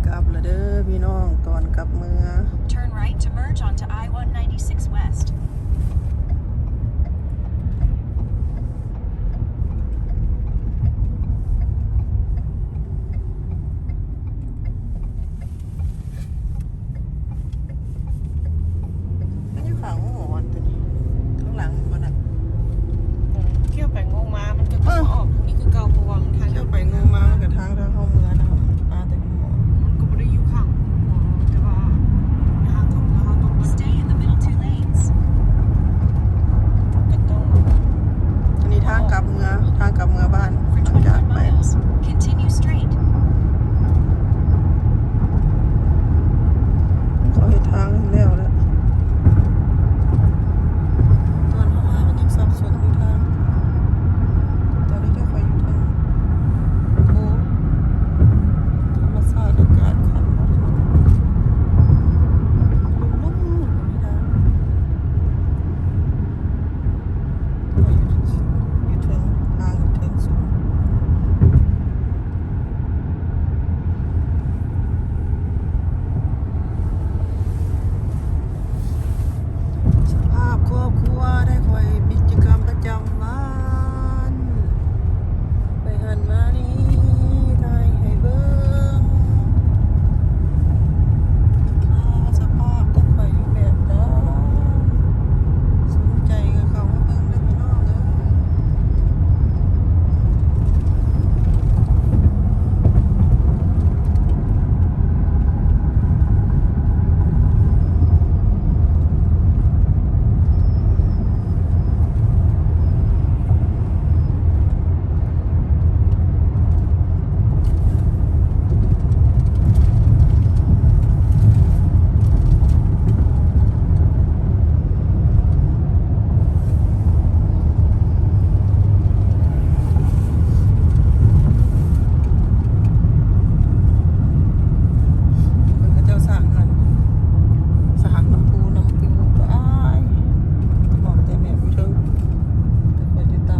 ກັບລະເດີພີ່ນ້ອງ ຕອນກັບເມືອ. Turn right to merge onto I one ninety-six West. ມັນຢູ່ຂ້າງຫົວມັນຕົວນີ້ ຂ້າງຫຼັງມັນນະ. ເອີ ຂຽວໄປງົງມາ ມັນກໍ ເອີ ອອກທາງນີ້ຄືເກົ່າ ເພາະວ່າມັນທາງ ຂຽວໄປງົງມາ ມັນກໍທາງ ທາງເຮົາເມືອນະ ມາແຕ່ຫົວ ມັນກໍບໍ່ໄດ້ຢູ່ຂ້າງຫົວ ແຕ່ວ່າທາງເຮົາເມືອ ເຮົາຕ້ອງ Stay in the middle two lanes. ກໍຕ້ອງ ອັນນີ້ທາງກັບເມືອ ທາງກັບເມືອບ້ານ ຫຼັງຈາກໄປ Continue straight. ເຂົາເຮັດທາງແລ້ວແຫຼະ ຕອນເຮົາມາມັນຍັງສັບສົນຢູ່ທາງ ຕອນນີ້ເຈົ້າຂ້ອຍຢູ່ເທິງພູ ທຳມະຊາດ ອາກາດຄັກເນາະ ລົມໆ ຢູ່ນີ້ນະ ຂ້ອຍຢູ່ເທິງ ທາງເທິງສູງ. ສະພາບຄອບຄົວໄດ້ຂ້ອຍ ກິດຈະກຳປະຈຳວັນ ໄປຫັ້ນມານີ້ ຖ່າຍໃຫ້ເບິ່ງ ວ່າສະພາບຂອງຂ້ອຍຢູ່ແບບໃດ ສົນໃຈກໍເຂົ້າມາເບິ່ງເດີພີ່ນ້ອງເອີຍ. ເພິ່ນເຂົາເຈົ້າສ້າງເຮືອນ ສ້າງນ້ຳພຸນ້ຳປິວໄປ ອອກແຕ່ແບບຢູ່ເທິງ ແຕ່ຂ້ອຍຢູ່ຕ່ຳ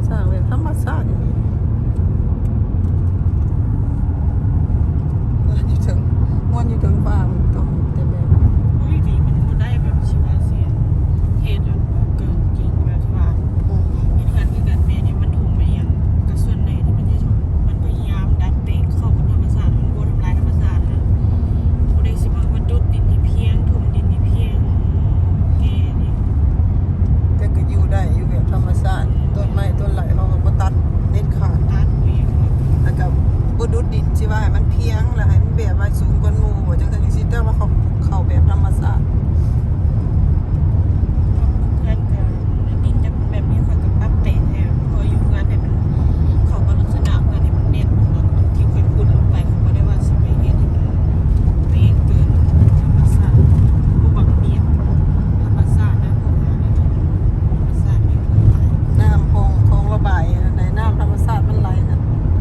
ສ້າງແບບທຳມະຊາດອີ່ຫຼີ. ເຮືອນຢູ່ເທິງ ເຮືອນຢູ່ເທິງຟ້າ ມັນຕ້ອງແຕ່ແບບ ເອີ ດີ ມັນບໍ່ໄດ້ແບບຊິວ່າຊິເຮັດອັນເກີນຈິງ ແບບທີ່ວ່າ ອືມ ເຮັດເຮືອນຄືກັນ ແມ່ນີ້ມັນໂຮມມາຫຍັງ ກໍສ່ວນໃຫຍ່ທີ່ມັນເຮັດ ມັນພະຍາຍາມດັດແປງເຂົ້າກັບທຳມະຊາດ ມັນບໍ່ທຳລາຍທຳມະຊາດນະ. ຜູ້ໃດຊິມາມາດຸດດິນໃຫ້ພຽງ ຖົມດິນໃຫ້ພຽງ ແກ່ນີ້ ແຕ່ກໍຢູ່ໄດ້ຢູ່ແບບທຳມະຊາດ ອືມ ຕົ້ນໄມ້ຕົ້ນໄຫຼເຮົາກໍບໍ່ຕັດເດັດຂາດ ຕັດບໍ່ອີກ ແລ້ວກໍບໍ່ດຸດດິນ ຊິວ່າໃຫ້ມັນພຽງ ແລ້ວໃຫ້ມັນແບບວ່າສູງກວ່າໝູ່ ຈັ່ງຊັ້ນຈັ່ງຊີ້ ແຕ່ວ່າເຂົາ ເຂົ້າແບບທຳມະຊາດ. ເຮືອນກໍດິນຈະແບບນີ້ ຂ້ອຍກໍປັບແປງໃຫ້ ເພາະຢູ່ເຮືອນໃຫ້ມັນເຂົ້າກັບລັກສະນະເຮືອນໃຫ້ມັນແໜ້ນ ທີ່ຂ້ອຍຂຸດລົງໄປ ຂ້ອຍບໍ່ໄດ້ວ່າຊິໄປເຮັດໃຫ້ມັນເປັນເກີນທຳມະຊາດ ບໍ່ບັກບຽນທຳມະຊາດນະ ພວກເຮົານີ້ທຳມະຊາດນີ້ ນ້ຳຂອງ ຂອງລະບາຍ ໃນນ້ຳທຳມະຊາດມັນໄຫຼນະ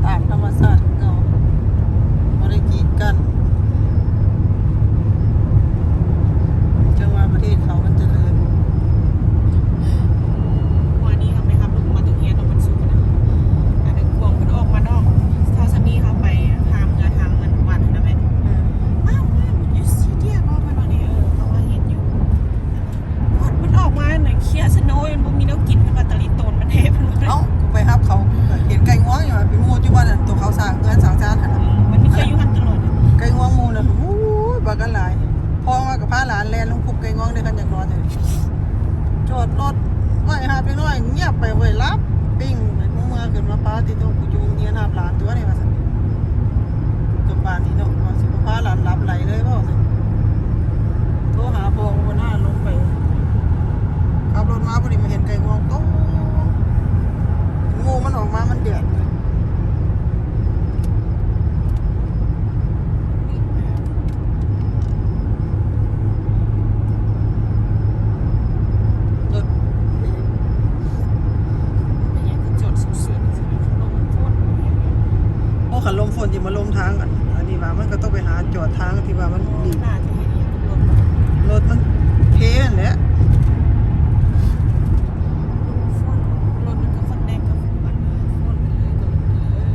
ຕາມທຳມະຊາດເຮົາ ບໍ່ໄດ້ກີດກັ້ນ. ຈັ່ງວ່າປະເທດເຂົາມັນຈະເລີນ. ເມື່ອວານນີ້ເຮົາໄປຮັບລູກມາແຕ່ໂຮງຮຽນເນາະ ວັນສຸກນະ ອັນນັ້ນຂວາງເພິ່ນອອກມານອກ ເຊົ້າຊຳນີ້ເຮົາໄປຫາເມືອທາງເງິນວັດຫັ້ນນະແມ່. ອືມ ອ້າວ ຢູ່ຊີເດຍບໍ່ ເພິ່ນວ່ານີ້ ເອີ ເຂົາວ່າເຫັນຢູ່. ມັນອອກມານະ ເຄຍສະໂນ ມັນບໍ່ມີແນວກິນ ເພິ່ນວ່າຕາລີໂຕນມັນແທ້ ເພິ່ນວ່າ. ເອົ້າ ໄປຮັບເຂົາ ເຫັນໄກ່ງວງຢູ່ ເປັນໝູ່ຢູ່ບ້ານນັ້ນ ໂຕເຂົາສ້າງເຮືອນສ້າງຊານຫັ້ນນະ. ອືມ ມັນເຄີຍຢູ່ຫັ້ນຕະຫຼອດ. ໄກ່ງວງໝູ່ນັ້ນ ໂອ້ຍ ບັກກັນຫຼາຍ. ພໍ່ວ່າກໍພາຫຼານແລ່ນລົງຄຸກໄກ່ງວງເດ້ ຄັນຢາກນອນ. ຈອດລົດໄວ້ ຫາບເດັກນ້ອຍ ງຽບໄປເວີຍ ຫຼັບປິ້ງໄປ. ມື້ເມື່ອຂຶ້ນມາ ປາຕິໂທ ກູຢູ່ໂຮງຮຽນ ຫາບຫຼານຕົວະນີ້ວ່າຊັ້ນ. ກັບບ້ານນີ້ເນາະ ວ່າຊິບໍ່ພາຫຼານຫຼັບໄຫຼເລີຍບໍ່ຊັ້ນ. ໂທຫາພໍ່ກໍບໍ່ໜ້າລົງໄປ. ຂັບລົດມາພໍດີມາເຫັນໄກ່ງວງໂຕ ໂມມັນອອກມາ ມັນແດດເລີຍ. ໂອ້ ຄັນລົມຝົນຊິມາລົມທາງ ອັນ ອັນນີ້ວ່າ ມັນກໍຕ້ອງໄປຫາຈອດທາງທີ່ວ່າມັນດີ. ລົດມັນເພຫັ້ນແຫຼະ. ຝົນ ລົດມັນກໍຄອນແນກກັບ ອັນ ຝົນໄປເລີຍ ກໍລົງໄປເລີຍ.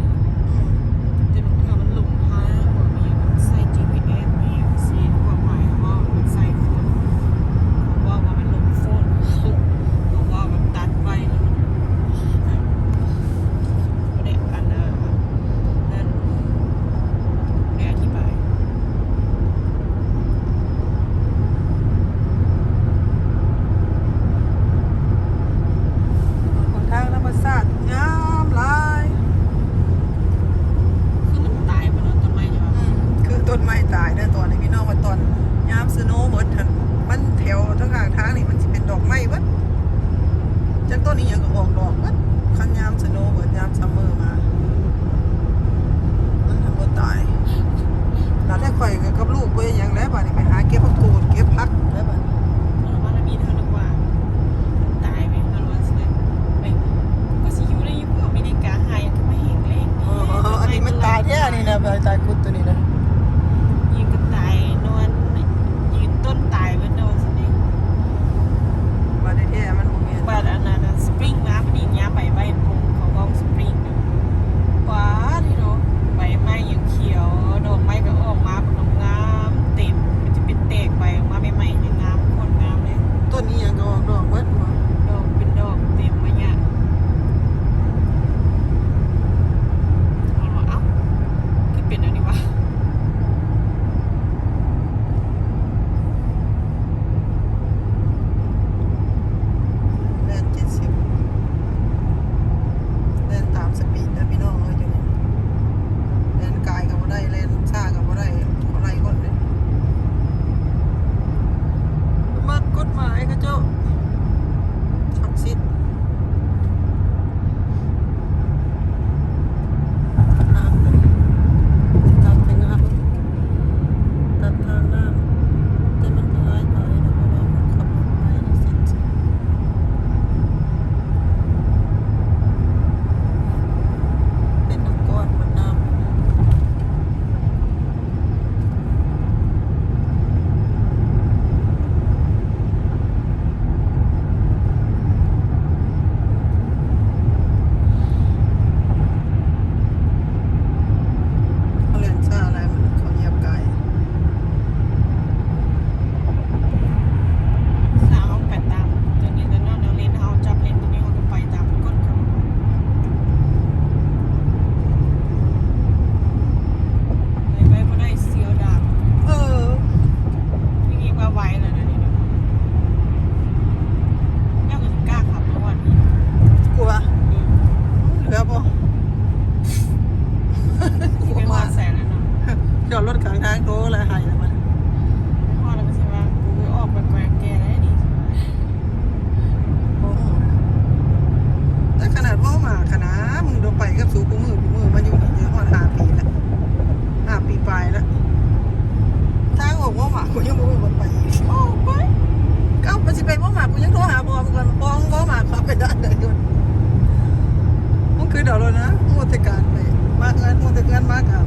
ດຽວແລ້ວນະ ຮູ້ແຕ່ການໄປ ມາເຮືອນ ຮູ້ແຕ່ເຮືອນມາກະ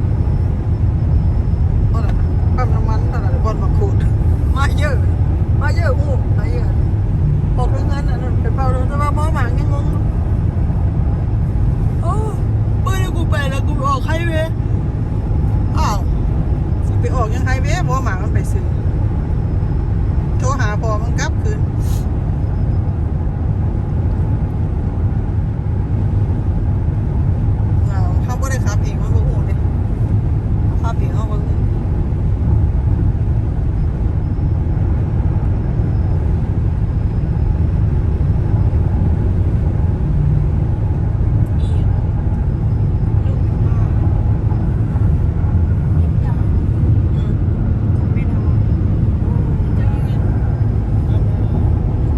ເທົ່ານັ້ນນະ ປ້ຳນ້ຳມັນເທົ່ານັ້ນ ບ່ອນໝາກຂູດ ມາເຢີ ມາເຢີ ຮູ້ ມາເຢີ ອອກເຮືອນອັນນັ້ນໄປເປົ່າ ແຕ່ວ່າໝໍໝາກຍັງງົງ ໂອ້ ເບິ່ງແລ້ວກູໄປແລ້ວ ກູອອກໄຮເວ ອ້າວ ຊິໄປອອກຫຍັງໄຮເວ ໝໍໝາກມັນໄປຊື່ ໂທຫາພໍ່ມັນກັບຄືນ. ເຮົາບໍ່ໄດ້ຂັບເອງ ມັນບໍ່ຮູ້ເດ້ ເຮົາຂັບເອງເຮົາບໍ່ຮູ້. ອີ່ ລູກມາ ກິນຢາ ອືມ ຄອມເມັນເອົາ ໂອ້ ເຈົ້າເຮັດ ອັນ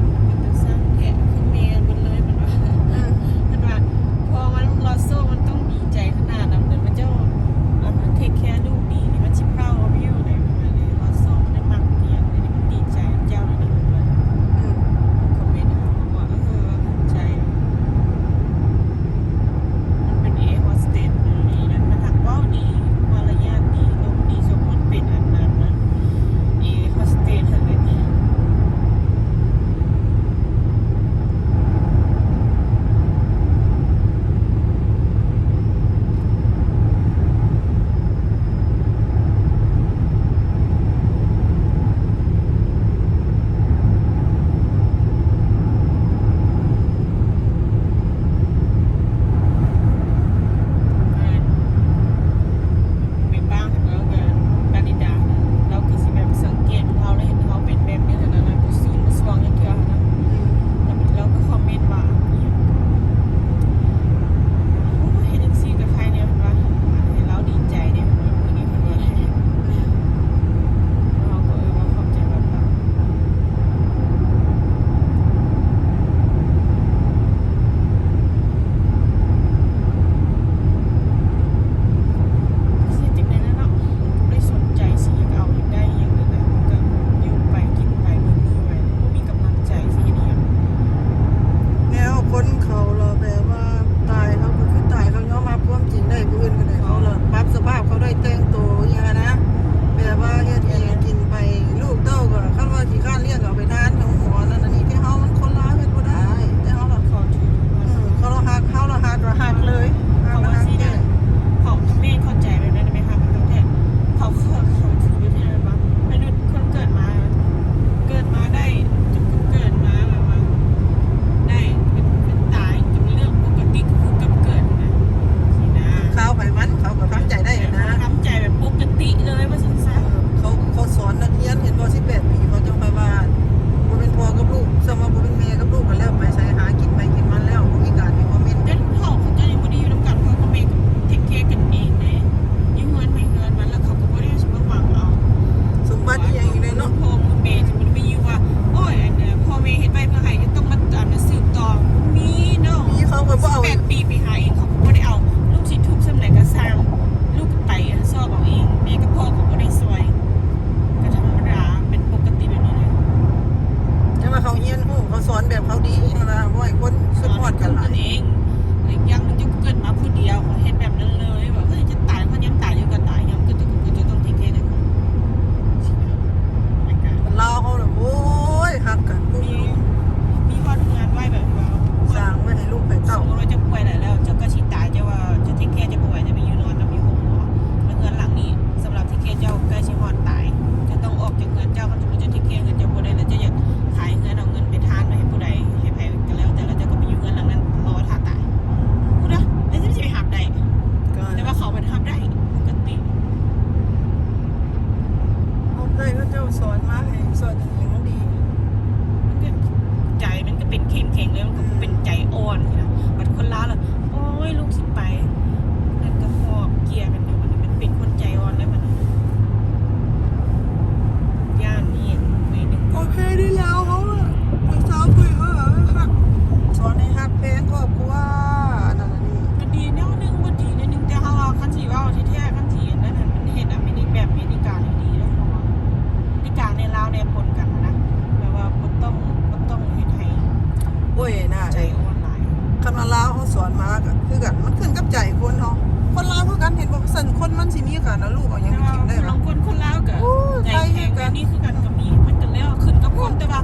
ການເອົາລູກເອົາຫຍັງໄປຖິ້ມໄດ້ວະ ລາງຄົນຄົນລາວກໍ ໂອ້ຍ ໃຈແຂງ ໃຜຄືກັນ ແນວນີ້ຄືກັນກໍມີ ມັນກໍແລ້ວຂຶ້ນກັບຄົນ ແຕ່ວ່າ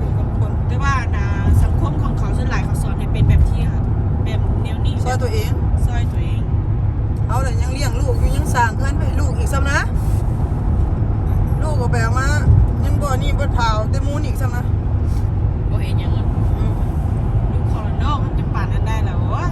ແຕ່ວ່ານະ ສັງຄົມຂອງເຂົາສ່ວນຫຼາຍເຂົາສອນໃຫ້ເປັນແບບທີ່ ແບບແນວນີ້ ຊ່ອຍຕົວເອງ ຊ່ອຍຕົວເອງ ເຮົາລະຍັງລ້ຽງລູກຢູ່ ຍັງສ້າງເຮືອນໃຫ້ລູກອີກຊ້ຳນະ ລູກກໍໄປເອົາມາ ຍັງບໍ່ນີ້ບໍ່ຖາວແຕ່ມູນອີກຊ້ຳນະ ບໍ່ເຮັດຫຍັງ ອືມ ລູກເຂົາລະເນາະ ມັນຈະປານນັ້ນໄດ້ລະ ໂອ້ຍ